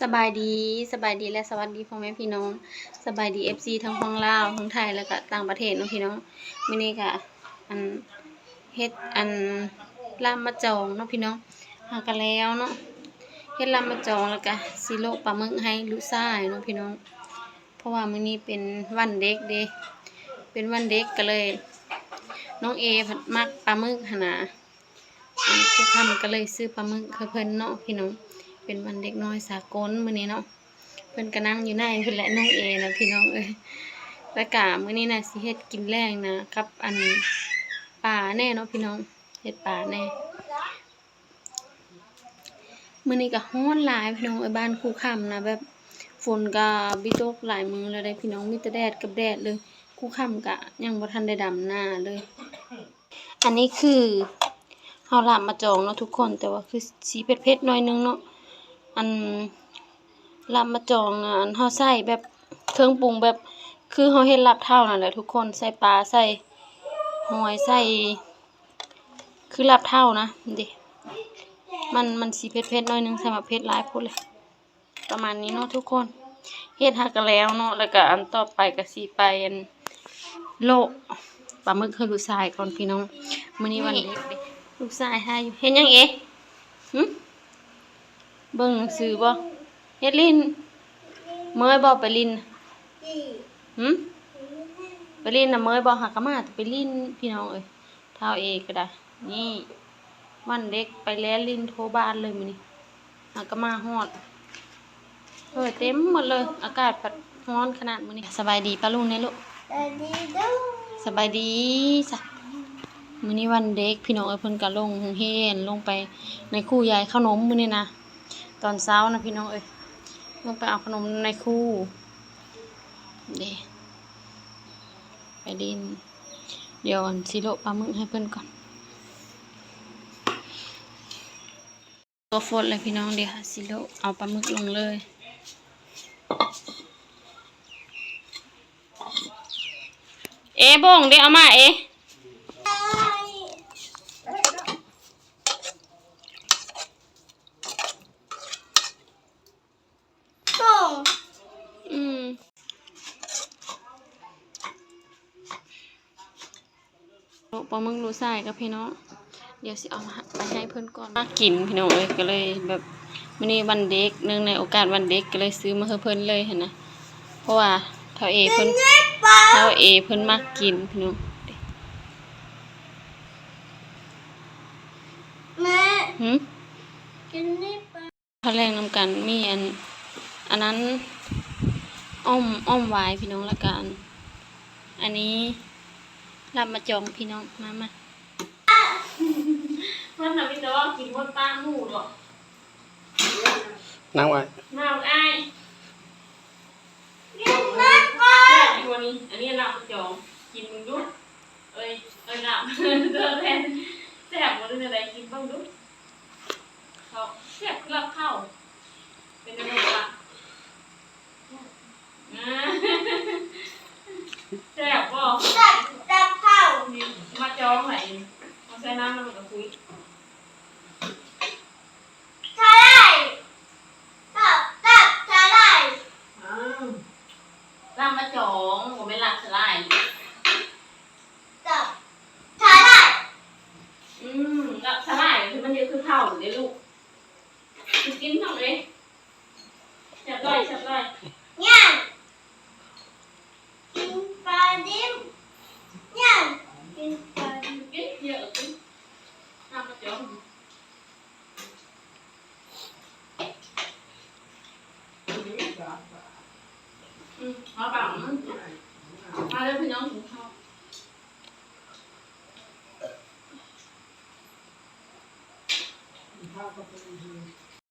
ສະບາຍດີ, ສະບາຍດີ ແລະ ສະຫວັດດີພໍ່ແມ່ພີ່ນ້ອງ, ສະບາຍດີ ເອັຟຊີ ທັງຝັ່ງລາວ, ທັງໄທ ແລະກະຕ່າງປະເທດເນາະພີ່ນ້ອງ. ມື້ນີ້ກະ ອັນ ເຮັດ ອັນ ລາບມະຈອງເນາະພີ່ນ້ອງ, ຫາກະແລ້ວເນາະ, ເຮັດລາບມະຈອງ ແລະກະຊິໂລະປາໝຶກໃຫ້ລູກຊາຍເນາະພີ່ນ້ອງ. ເພາະວ່າມື້ນີ້ເປັນວັນເດັກເດ້, ເປັນວັນເດັກກະເລີຍ ນ້ອງເອພັດມັກປາໝຶກຫັ້ນນາ. ອັນຄູຄຳກະເລີຍຊື້ປາໝຶກໃຫ້ເພິ່ນເນາະພີ່ນ້ອງ, ເປັນວັນເດັກນ້ອຍສາກົນມື້ນີ້ເນາະ. ເພິ່ນກະນັ່ງຢູ່ໃນພຸ້ນແຫຼະ ນ້ອງເອນະພີ່ນ້ອງເອີຍ. ແລ້ວກະມື້ນີ້ນະຊິເຮັດກິນແລງນະກັບອັນປາແດ່ເນາະພີ່ນ້ອງ, ເຮັດປາແດ່. ມື້ນີ້ກະຮ້ອນຫຼາຍພີ່ນ້ອງເອີຍ, ບ້ານຄູຄຳນະແບບຝົນກະບໍ່ຕົກຫຼາຍມື້ແລ້ວເດ້ພີ່ນ້ອງ, ມີແຕ່ແດດກັບແດດເລີຍ. ຄູຄຳກະຍັງບໍ່ທັນໄດ້ດຳນາເລີຍ. ອັນນີ້ຄືເຮົາລາບມະຈອງເນາະທຸກຄົນ, ແຕ່ວ່າຄືຊິເຜັດໆໜ້ອຍໜຶ່ງເນາະ. ອັນລາບມະຈອງນະ ອັນເຮົາໃສ່ແບບເຄື່ອງປຸງແບບຄືເຮົາເຮັດລາບເທົ້ານັ້ນແຫຼະທຸກຄົນ, ໃສ່ປາ ໃສ່ຫອຍ ໃສ່ຄືລາບເທົ້ານະເດ້. ມັນ ມັນຊິເຜັດໆໜ້ອຍໜຶ່ງ, ໃສ່ໝາກເຜັດຫຼາຍໂພດເລີຍ. ປະມານນີ້ເນາະທຸກຄົນ, ເຮັດຫາກະແລ້ວເນາະ. ແລ້ວກະອັນຕໍ່ໄປກະຊິໄປອັນໂລະປາໝຶກໃຫ້ລູກຊາຍກ່ອນພີ່ນ້ອງ. ມື້ນີ້ວັນເດັກເດ້, ລູກຊາຍຖ້າຢູ່. ເຮັດຫຍັງເອ? ຫຶ? ເບິ່ງໜັງສືບໍ? ເຮັດຫຼິ້ນ? ເມີຍບໍ່ໄປຫຼິ້ນ? ຫຶ? ໄປຫຼິ້ນນຳເມີຍບໍ່? ຫາກະມາແຕ່ໄປຫຼິ້ນພີ່ນ້ອງເອີຍ. ທ້າວເອກະດາຍ. ນີ້ວັນເດັກໄປແລ່ນຫຼິ້ນທົ່ວບ້ານເລີຍມື້ນີ້, ຫາກະມາຮອດ ເຮີເຕັມໝົດເລີຍ. ອາກາດພັດຮ້ອນຂະໜາດມື້ນີ້. ສະບາຍດີປ້າລຸງແດ່ລູກ. ສະບາຍດີເດີ້. ສະບາຍດີຊະ. ມື້ນີ້ວັນເດັກພີ່ນ້ອງເອີຍ, ເພິ່ນກະລົງໂຮງຮຽນ, ລົງໄປໃນຄູຢາຍເຂົ້າໜົມມື້ນີ້ນະ, ຕອນເຊົ້ານະພີ່ນ້ອງເອີຍ, ລົງໄປເອົາເຂົ້າໜົມໃນຄູເດ້ ໄປຫຼິ້ນ. ດຽວອັນຊິໂລະປາໝຶກໃຫ້ເພິ່ນກ່ອນ. ຕົວຟົດແລ້ວພີ່ນ້ອງ, ດຽວຫາຊິໂລະເອົາປາໝຶກລົງເລີຍ. ເອ ບົ້ງເດ້, ເອົາມາເອ. ອືມ ໂລະປາໝຶກລູກຊາຍກັບພີ່ນ້ອງ, ດຽວຊິເອົາມາ ໄປໃຫ້ເພິ່ນກ່ອນ. ມັກກິນພີ່ນ້ອງເອີຍ, ກະເລີຍແບບມື້ນີ້ວັນເດັກ, ເນື່ອງໃນໂອກາດວັນເດັກ ກະເລີຍຊື້ມາໃຫ້ເພິ່ນເລີຍຫັ້ນນະ. ເພາະວ່າທ້າວເອເພິ່ນ ທ້າວເອເພິ່ນມັກກິນພີ່ນ້ອງ. ແມ່ ຫຶ? ກິນນີ້ປະ ເຂົ້າແລງນຳກັນ ມີອັນ ອັນນັ້ນ ອ້ອມ ອ້ອມຫວາຍພີ່ນ້ອງ, ລະກະອັນ ອັນນີ້ລາບມະຈອງພີ່ນ້ອງ. ມາ ມາ ມັນນະມີແຕ່ວ່າກິນໝົດປາກໝູ່ເນາະ. ນ້ຳອ້າຍ ນ້ຳອ້າຍ ແຊບຢູ່ອັນນີ້. ອັນນີ້ລາບມະຈອງ ກິນເບິ່ງດູ. ເອີຍ ເອີຍ ລາບ ແຊບບໍ່ ຫຼືຈັ່ງໃດ ກິນເບິ່ງດູ. ເຂົ້າແຊບຄືລາບເຂົ້າ. ເປັນຈັ່ງໃດລະ? ແຊບບໍ່? ແຊບ ແຊບເຂົ້າ. ນີ້ມາຈອງໃຫ້ ເອົາໃສ່ນ້ຳແລ້ວມັນກະຄຸຍ. ສາຫຼ່າຍ ລາບ ລາບສາຫຼ່າຍ. ອ້າວ ລາບມະຈອງ ບໍ່ແມ່ນລາບສາຫຼ່າຍ. ລາບສາຫຼ່າຍ. ອືມ ລາບສາຫຼ່າຍຄືມັນເຮັດຄືເຂົ້າເດ້ລູກ. ກິນນ້ອງເອີຍ. ແຊບຫຼາຍ ແຊບຫຼາຍ. ຍ່າງ ກິນປາດິບ. ຍ່າງ ກິນປາດິບ. ກິນເຍອະ ກິນນ້ຳມະຈອງ. ອືມ ເອົາປາກມັນ ມາເດີພີ່ນ້ອງ ກິນເຂົ້າ.